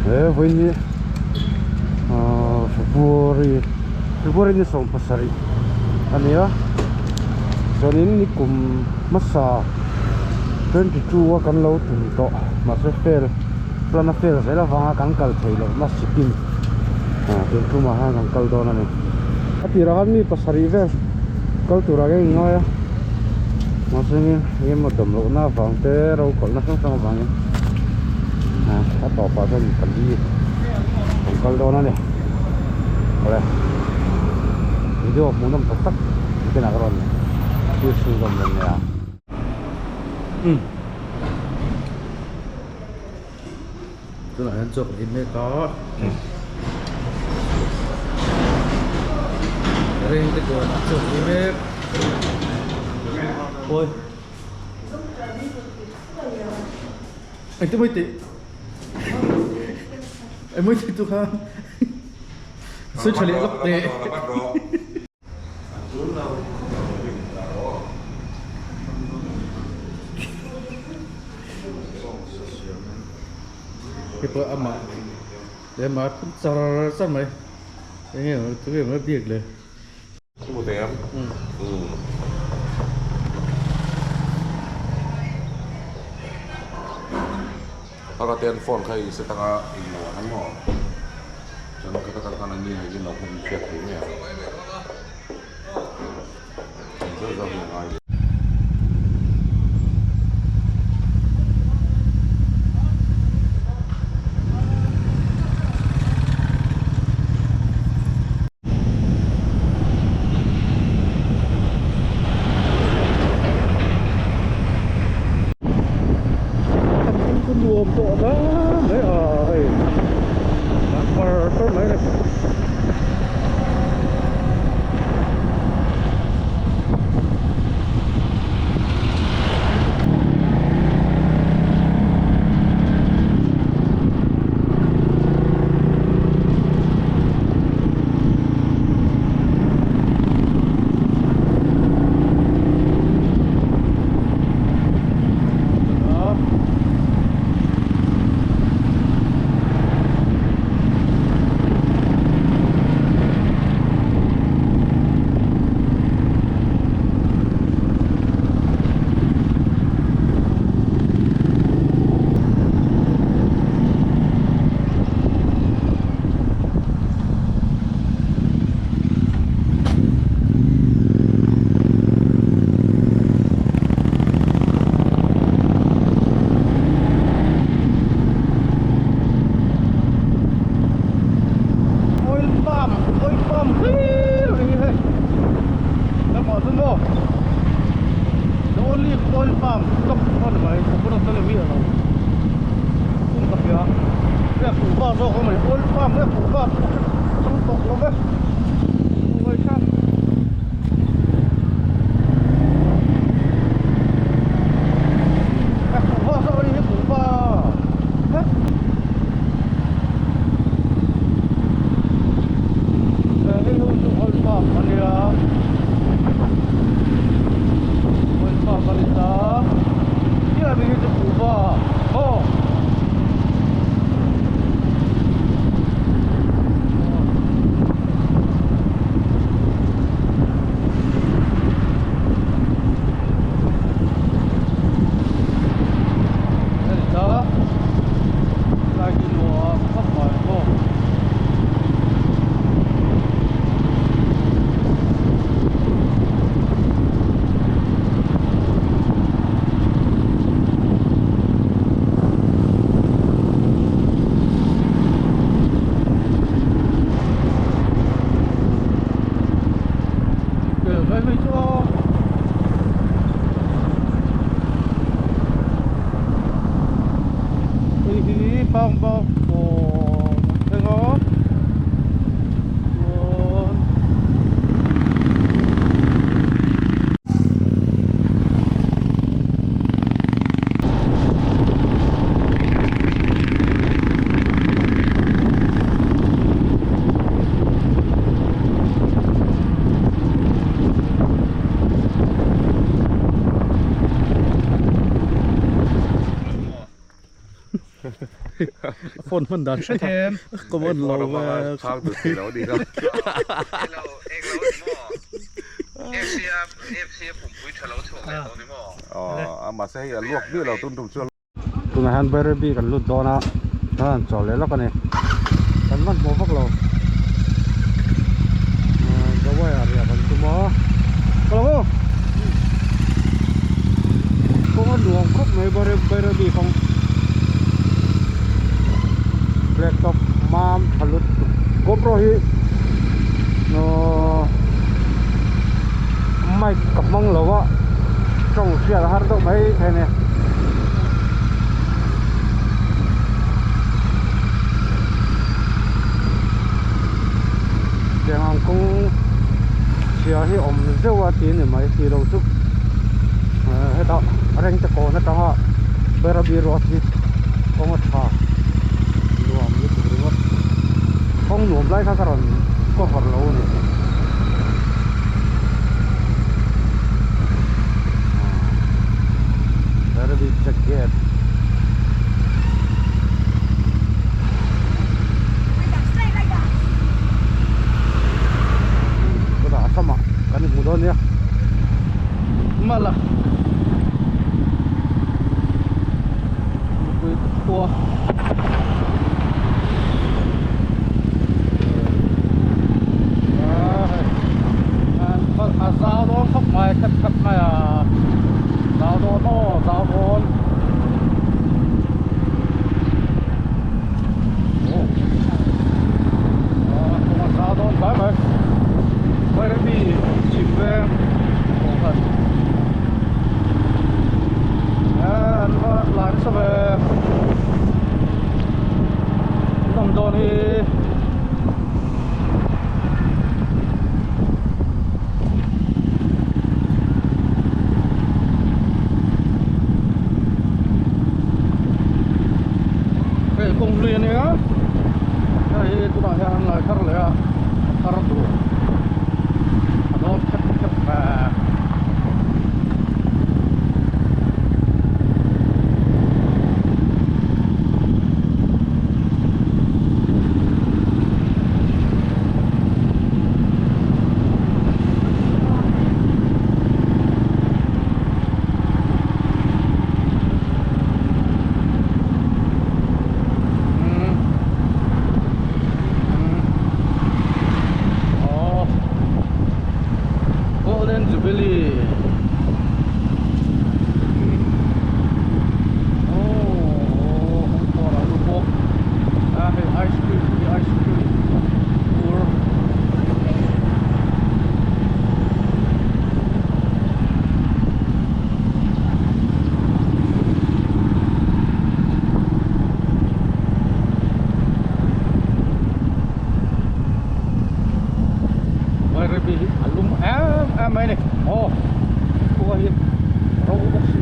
He vawiin hi ahh February February ni 17 a ni a chuanin nikum hmasa 22 a kan lo tum tawh mahse fail plan a fail zel avanga kan kal theih loh na Sikkim ah tun tumah hian kan kal dawn a ni a tirah khan mi pasarih vel kal turah ka inngai a mahse eng emaw dawm lohna avang te ro kawlhna hrang hrang avangin a tawpah chuan pali kan kal dawn a ni awle video hmuhnawm tak tak bikin ah ka rawn thlir chhunzawm dawn nia umm Tunah hian chaw kan ei mek a reng te kawnah chaw kan ei mek awi engtin mai tih eng mai tih tu kha sawi tha leh lawk teh. Hei pawh amah leh amah a phun char char mai eng nge maw tunge maw biak le. Haka ten phone kha i set anga in lo ang maw? Chuan ka taka khan an ni ngei in lo hmu hriat thei mai ang. Zauh zauh hi a ngai ve. Ka nuam tawh hle mai a hei par par mai a ni. Oil palm oil palm hlir a ni hei lamah chuan maw the only oil palm top a ni mai coconut a ni miah lo kung ka hria hei a kuhva zawk a ni oil palm nge kuhva chu ka hre chang tawh lo ve ngaihthla. A kuhva zawk a ni hi kuhva he. Hei ho chu oil palm a nia oil palm a ni ta chiah mi hi chu kuhva aw. A ni ta lai hi nuam khawp mai maw. Hei hi Pangbang kawn a thleng a chuan Phone hman dan hre Hei common lo phone a hmang a chhang duh thei lo a nih kha. Hello, eng lo ni maw? FC a FC a pumpui tha lo chhuak leh tawh ni maw? Aw, mahse hei a luak miah lo tum tum chu. Tunah hian Bairabi kan lut dawn a, kan han chawl leh lawk a ni. Kan hmanhmawh vak lo. Gawai ah riah kan tum a. Ka lo aw. Kawng a nuam khawp mai Bairabi kawng. Black top mam tha lut tuk. GoPro hi aww mic ka hmang lo a tawng hriat a har deuh mai thei a ni. Tiang ang kawng chhia hi awm zeuh a tih a ni mai tih loh chu hetah rengte kawn atanga Bairabi road hi kawng a tha nuam lutuk ringawt kawng nuam lai kha ka rawn cover lo a ni. Bairabi check gate. Chutah a samah kan inhmu dawn nia. Mala Mipui khua A zau dawn khawp mai khat khat mai a zau dawn aw zau dawn. Hei kawng hlui a nia hei hi tunah hian an lai thar leh a a thar tur a dawn khep khep ve. Golden Jubilee Oh, ice cream, ice cream. Bairabi hi a lum em em mai a ni aw khua hi ro bawk si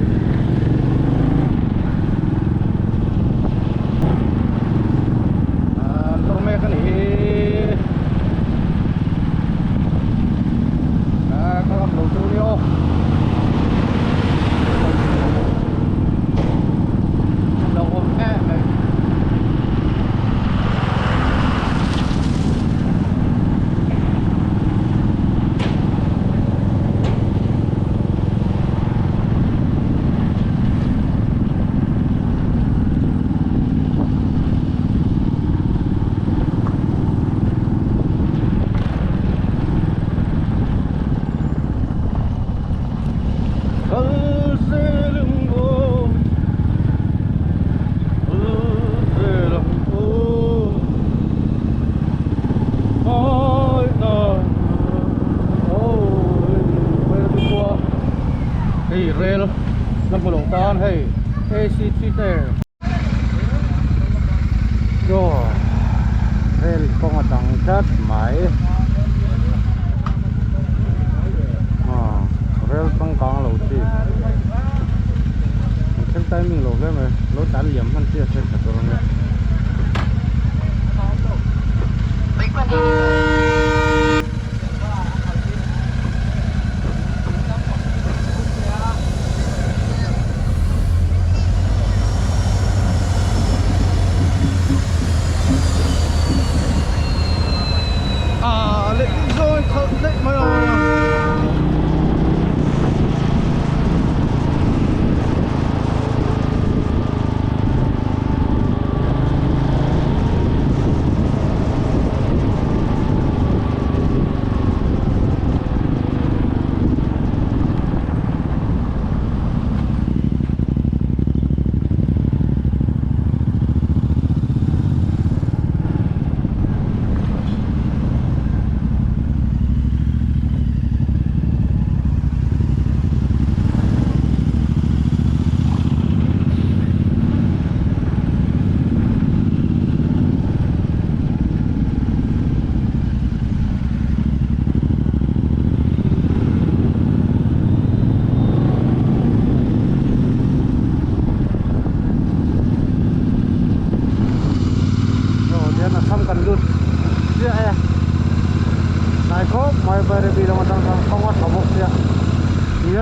an tawrh mek a ni hi a ka lam lo chu nia aw. Lo awm em mai. Hei rel la hmu lo tan hei ACT te. Chaw rel kawng a dang tlat mai aw rel changkang lo chi an thleng timing lo hle mai lo tan liam hman chiah se tha tur ania.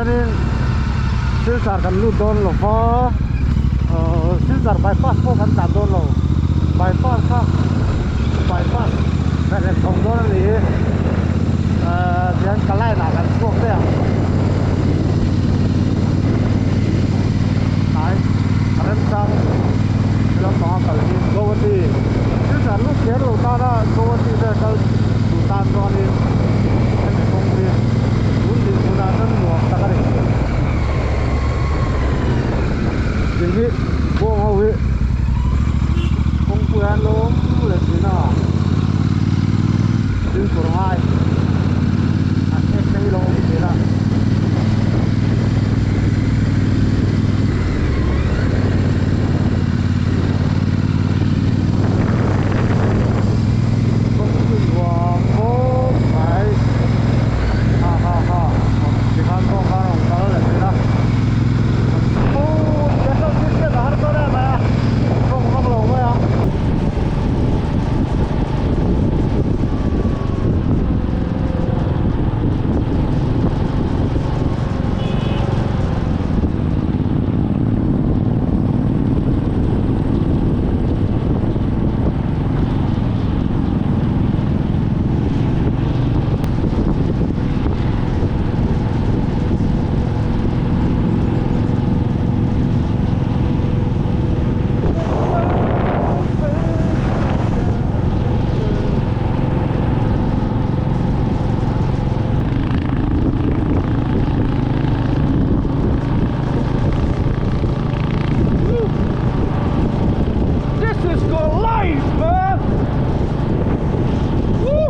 Tihianin Silchar kan lut dawn lo va, ahh Silchar bypass pawh kan tlan dawn lo, bypass kha bypass veleh chho dawn a ni hi, ahh tihian ka line ah kan chhuak daih ang, hnai a remchang lampanga kal hi Guwahati Silchar lut kher lo tana Guwahati vel kal duh tan chuanin hemi kawng hi tun dinhmunah chuan nuam tak a ni. Thing hi bawng ho hi kawngpui ah hian lo awm leh thin a thingkur ngai an ek te hi lo awm thin a. Kawng chu nuam khawp mai ha ha ha tikhan pawh khan a rawn kal leh thin a petrol hi hriat a har dawn em mai a tawng vak lo mai a. This is good life, man! Woo!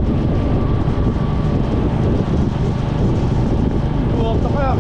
Nuam tak mai a.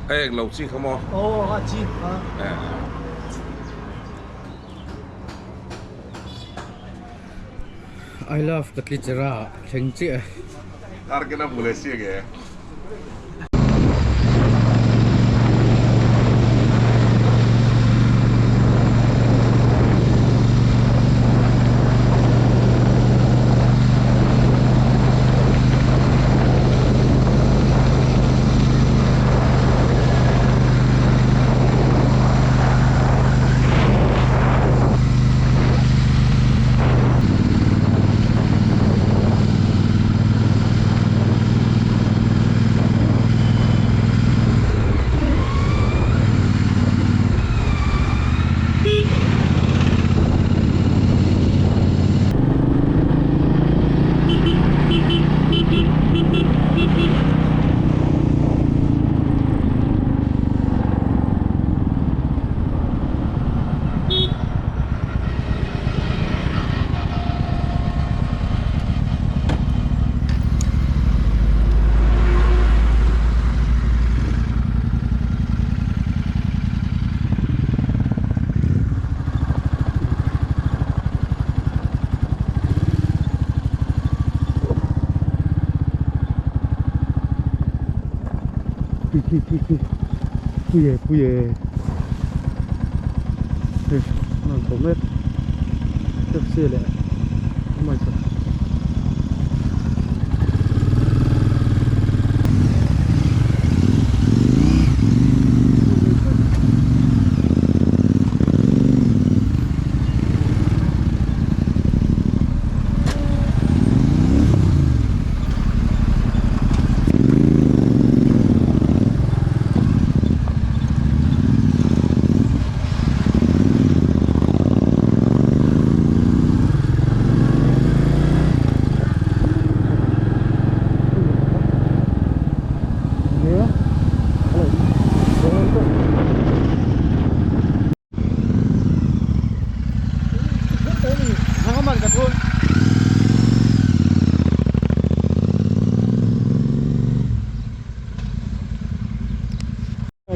Hei eng lo chi kha maw? Aw a chi kha. I love Katlichera thleng chiah e. Tarkena bule si enge? khi khi khi pui e pui e hei an rawn chho mek taxi leh oh my god.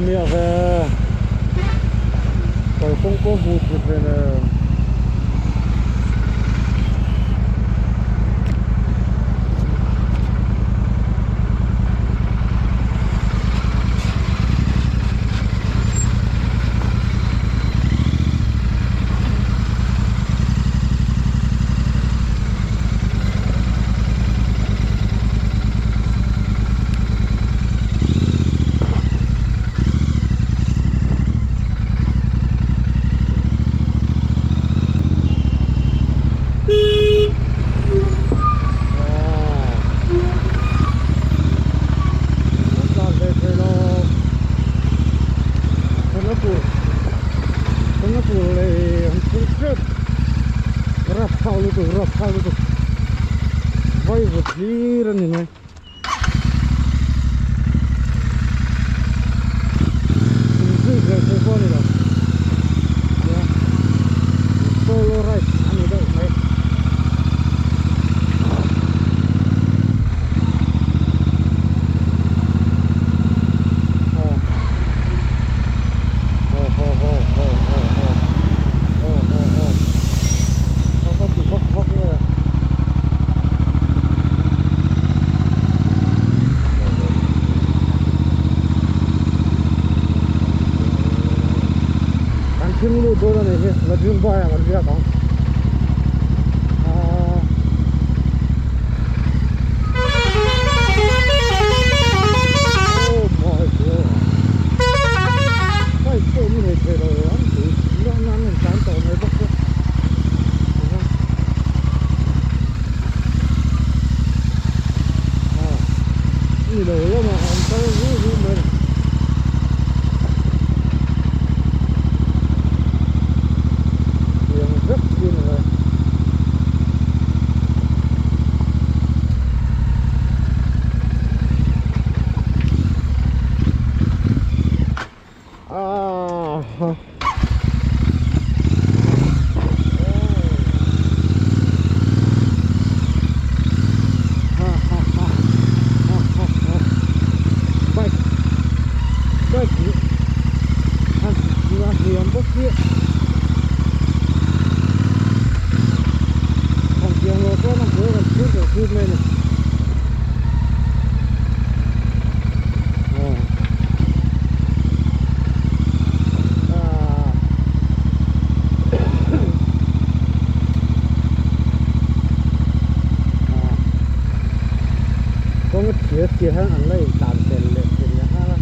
Nia ve kalkawng pawh hmuh thut ve nen. Vaivut hlir a ni mai. Inzui vel thei pawh a ni lo. Nia solo ride a ni deuh mai. Aw haw haw haw haw haw haw haw haw haw ka ti vak vak nge. Kan thing lut dawn a ni hi Lajun Bai ah kan riak ang aaa. Oh my god bike pawh ni thei thei lo an tui nan an tlan tawh mai bawk a. Ni lo lamah an kal zui zui mai. Tiang vek hi a ni mai. Aha. Bike bike hi a a hniam bawk hi han tiang lo chuan a hmuh kan thlir tawh thlir mai a ni. Kawng a thir tir hian an la intlan tel leh thin leh nghal a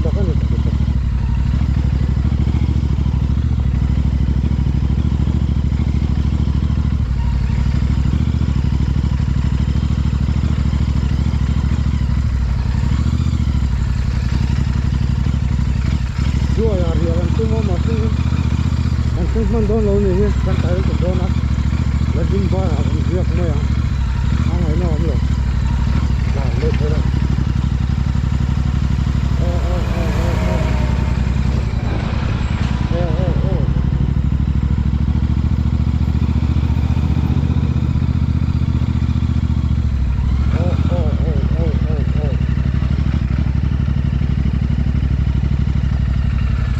tak a ni. Zuaia rial an tum a mahse an tum hman dawn lo ni hi kan tai tum dawn a la ding bar ah kan ziak mai ang a ngaihna awm lo tlan leh thei lo aw aw aw aw aw aw aw aw aw aw aw aw aw aw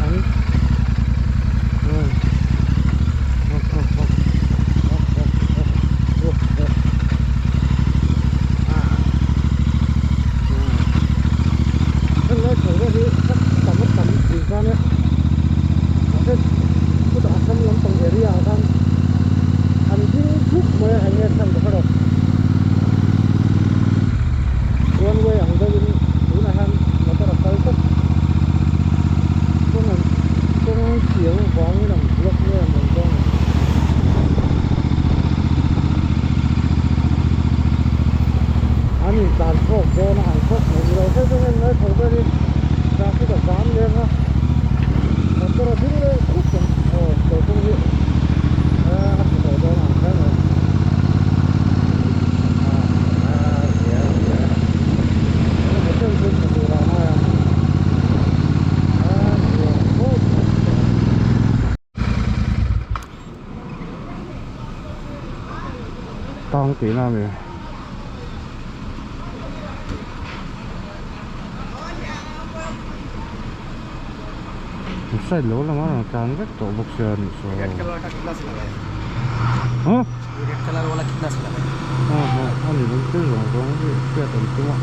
an aw aw aw aw tlan chhuak dawn a ang khawp mai ni lo phei chuan heng lai chho vel hi traffic a zam leng a motor a ding leh khup ang aw kalphung hi a tha tawh dawn ang kher mai engemaw chen chu tha turah a ngai ang a nuam khawp mai. Tang tihna a ni. Side lo lama rawn tlan vek tawh bawk sia a nih saw. Huh? A ni lung thil zawng zawng hi hriat an tum a.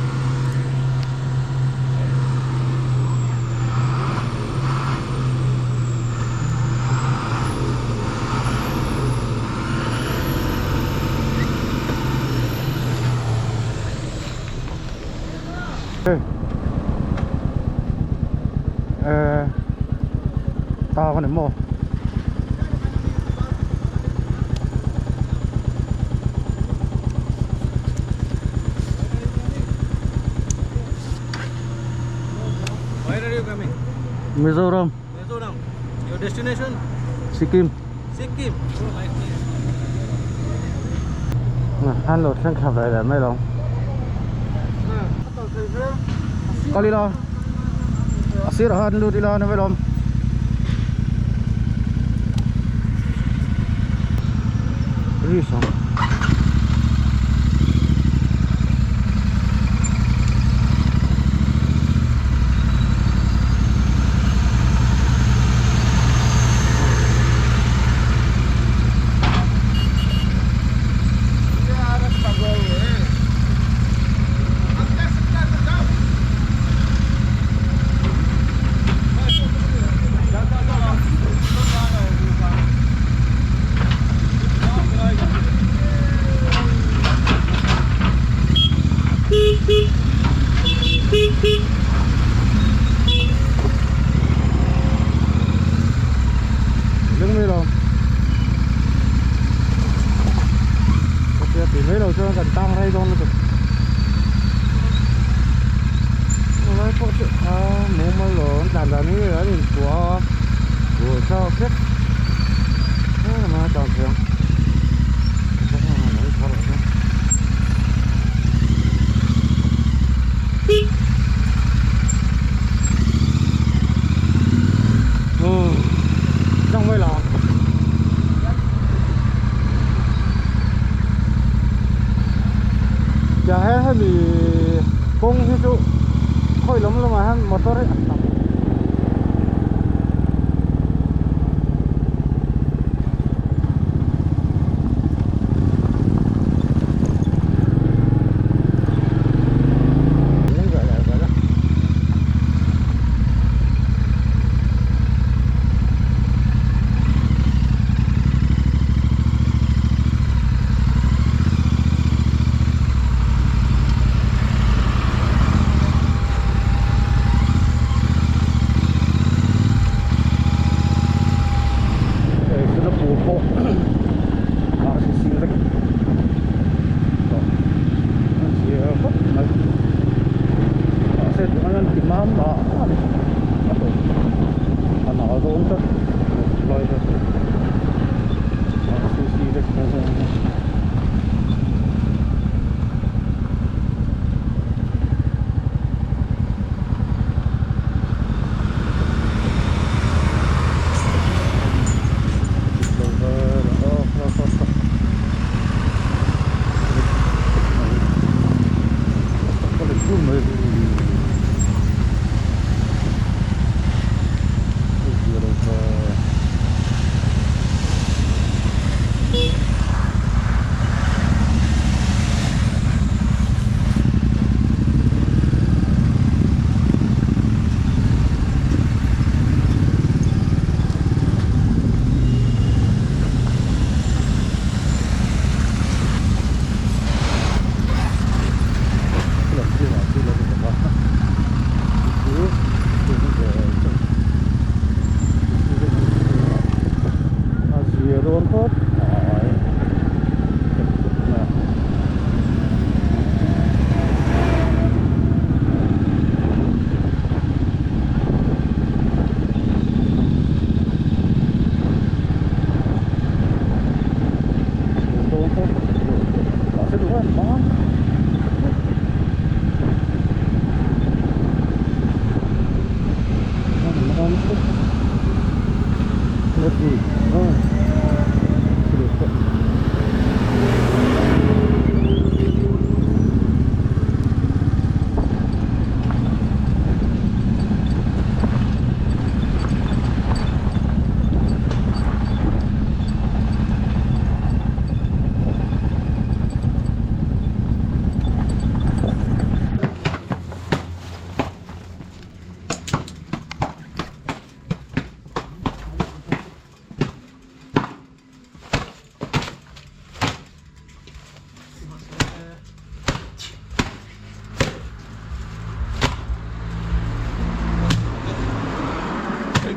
Ờ, to con này mua. Where are you coming? Mizoram, Mizoram. Your destination? Sikkim. Sikkim. Oh, nice place. Han lo thleng thla ve leh mai lo. Kal ila a sirah khan lut ila ni mai lawm. Ri sang. Lung mai lo Ka tia tih mai lo chuan kan tang rei dawn lutuk Lai pawh chu a mumal lo an tlan dan hi an inpuah a buai thlak vek ema tlan thei ang. Trong mấy lò Dạ he hemi kawng hi chu khawi lam lamah hian motor hi a tam.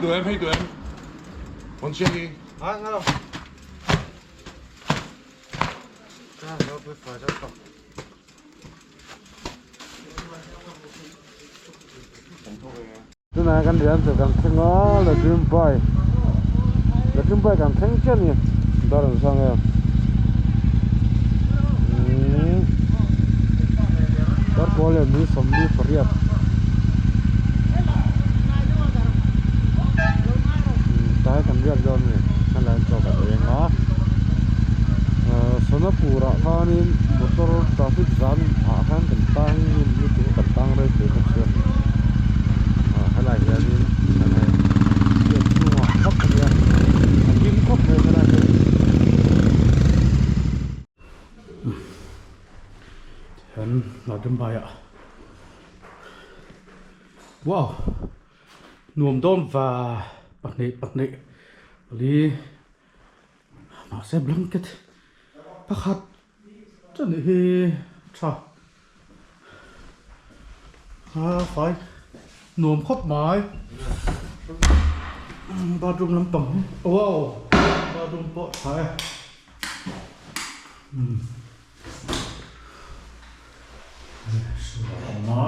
duh em hei duh em pawn chiang hi. Ha nga lo. Ka lo pui fa zo tawh. Tunah kan rian chu kan thleng a la dream pai la dream pai kan thleng chiah a ni dar an sang em umm dar pawl leh mi sawmli pariat umm tlai kan riak dawn a ni helai an chaw kan ei anga ahh Sonapur ah khanin motor traffic jam ah khan kan tang ngun lutuk a kan tang rei thei bawk sia ah helai hianin enge gate chhungah khawp a nia a him khawp mai helai hi. Tihian Garden Bay ah wow nuam dawn va pahnih pahnih pali mahse blanket pakhat chuan hi tha a fai nuam khawp mai bathroom lampang hi wow bathroom pawh tha e umm a awm a.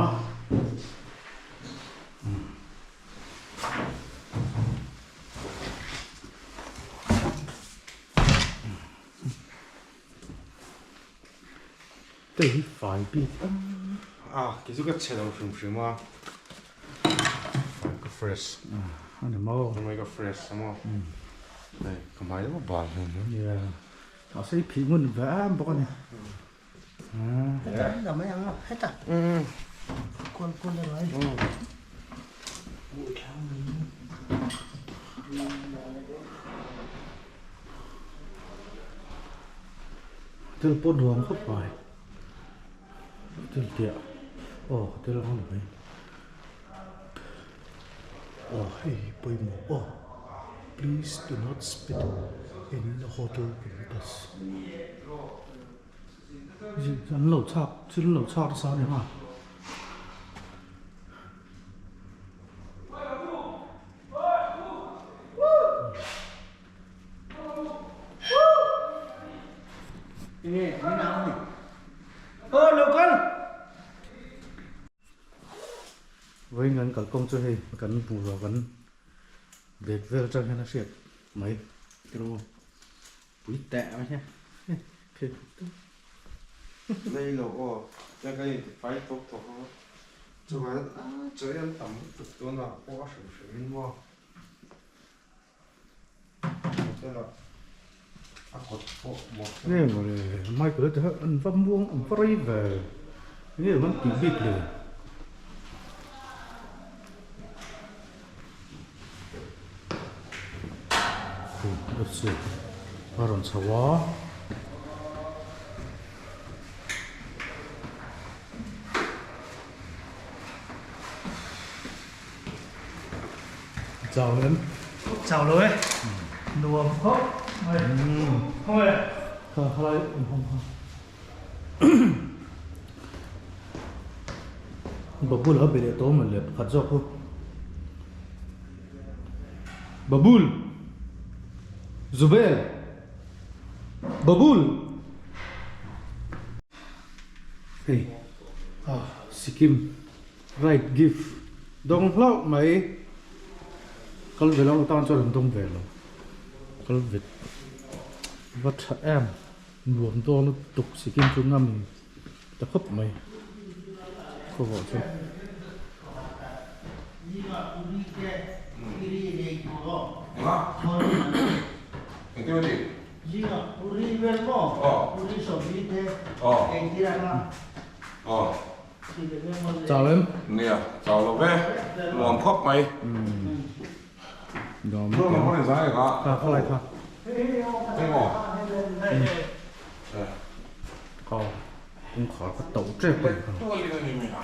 Te hi fai bik em. A kei chu ka chhe lo hrim hrim a ka fresh a ni maw hmai ka fresh a maw hei ka hmai deuh a bal hlei hlei nia mahse i phih ngun ve em bawk a ni. Hotel pawh nuam khawp mai hotel piah aw hotel ang ni mai aw hei hi pawimawh aw please do not spit in the hotel campus. An lo chhak thil lo chhak nasa aniang a. Vawiin kan kalkawng chu hei kan hmuh lo kan bag vel atang hian a hriat mai tiraw. Pui teh mai hian phei khawp tawp. Nei lo aw, tia ka inti fai tawk tawk a, chuan a chawi an tam lutuk dawn a pawh a hrim hrim in maw hotel ah a kawt pawh maw. Nge mawle Michael te an va muang an va rei ve nge an tih bik le. Chu a rawn chho a. Chau em? Chau lo e. Nuam khawp mai. Khaw e. Kha khalai awm hawng kha. Babul a be leh tawh maw le pakhat zawk hu. Babul! Zubel! Babul! Hei ah Sikkim right gift dawng hlauh mai kal ve lo tan chuan an dawng ve lo kal ve va tha em. Nuam dawn lutuk Sikkim chu ngam ta khawp mai khawvawh chu. Chau em? Nia, chau lo ve. Nuam khawp mai. Nuam kha kha lai kha. Kha kawngkhar kha tauh tep a ni kha.